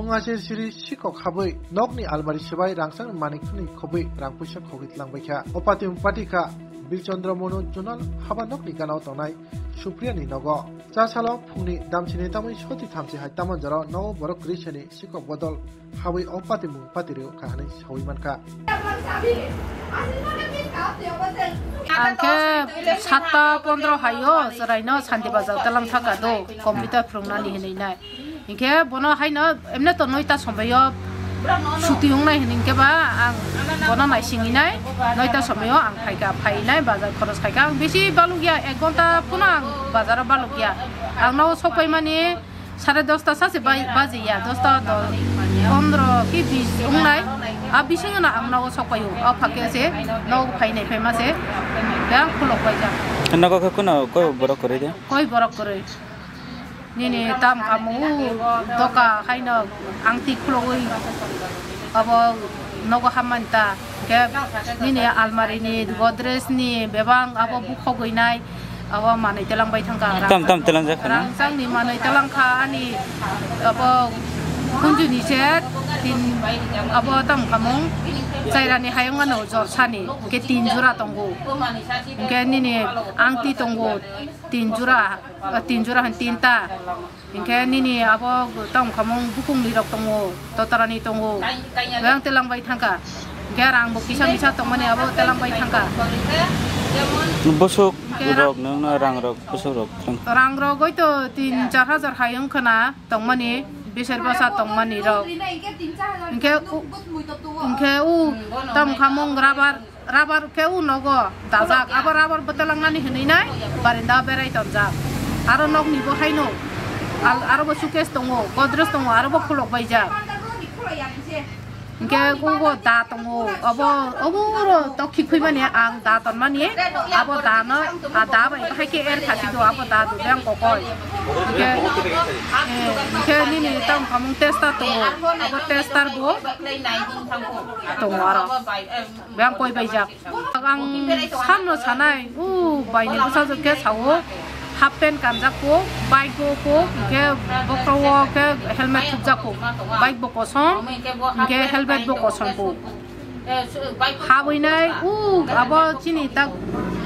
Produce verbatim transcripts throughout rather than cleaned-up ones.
Wngase siri sikok habwi nokni almari sibai rangchakni manikni khobwi rang puisa khogwi tlangbaikha. O patimung patikha Birchandra Monu Zonal haba nokni ganao tongnai Supriya ni nogo. Chasalo phungni damchini tamwi soti thamchi hai tamanjaro nogo borok kwrwisani sikok bodol habwi o patimung patirwkha hwnwi sawi mankha. Ang khe satta pondro haio chwraino Santi Bazar twlang thaka do, computer phwrwngnani hwnwi nai. Hinkhe bono haino emne to noita somoio suti wngnai hwnwi hinkhe ba ang bono naisingwi nai, noita somoio ang phaikha, phainai bazar khoros khaikha. Ang bisi balukya, ek ghonta phano ang bazaro balukya. Ang nogo sokpaimani sare dosta sase bai-, bajiya, dosta do-, pondro ki bis wngnai. A bisingo no ang nogo sokpaio. O phakhe se nogo phainai phaima se bang khulok baijak. Nogo khe kuno koi borok kwrwi de? Koi borok kwrwi. Nini tam kamu doka haino angti khulogwi abo nogo hammani ta. Khe nini almari ni, Godrej ni bebak abo bukhogwi nai, abo manwi telang bai thangkha. Tam, tam telang jak khana? Rangchak ni manwi telang kha ani abo kunju ni se tin abo tam kamung chairani hayung ano jor sani khe tin jora tongo. Hinkhe nini angti tongo tin jora. O, tin jora han tinta. Hinkhe nini abo tong khamung bukung ni rok tongo, totarani tongo. Yang telang bai thangkha. Hinkhe rang bo kisa misa tongmani abo telang bai thangkha. Busuk Hinkhe rok nang na rang rok busuk rok thang. Rang rok oi to tin char hajar hai wng khana tongmani, biser basa tongmani rok. Hinkhe u-, hinkhe u tong khamung rabar Rabar khe o nogo dajak, abo rabar bwtalangnani hwnwi nai barinda berai tonjak. Aro nokni bo haino al-, aro bo suitcase tongo, Godrej tongo, aro bo khulok baijak. Hinkhe o bo da tongo, obo, obo ro tokhi khwimani ang da tonmani, abo da no, a da bai bahai khe er khasi do, abo da do beng kokoi. Hinkhe, eh, hinkhe nini tamo khamung tester tongo, abo tester bo tongo aro. Beng koi baijak. Ang sanno sanai, u baini bwsajwk khe sao, half pant kanjak kho, bike o kho, hinkhe bokhoro o khe helmet thupjak kho, bike bo kosom, hinkhe helmet bo kosom kho. Habwi nai, u abo chini tak,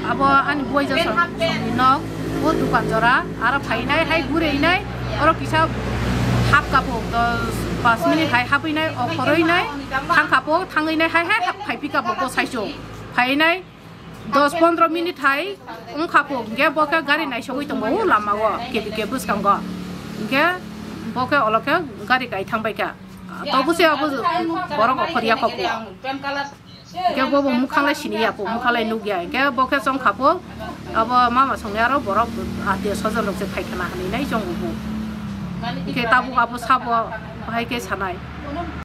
abo ani buaija song, songni nok, o dukan jora, aro phainai, hai gurwi nai, oro kisa hap kapo, dos, pas minute hai habwi nai, okhorwi nai, thang kapo, thangwi nai, hai, hai, hap phai phi kapo, bo saichung. Phainai dos pondro minute hai wngkha kho, hinkhe bo khe gari naisogwi tongo o lama o, K B K bwskango. Hinkhe bo khe olo khe gari kai thang bai kha. Tobo se abo borok okhorya kho kho. Hinkhe bo bo mukhang lai sini ya kho, mukhang lai nuk ya. Hinkhe bo khe chong kha kho, abo mama songni aro borok atio sojon rok se phai khana hinwi nai chongo bo. Hinkhe tabuk abo sabo bahai khe sanai.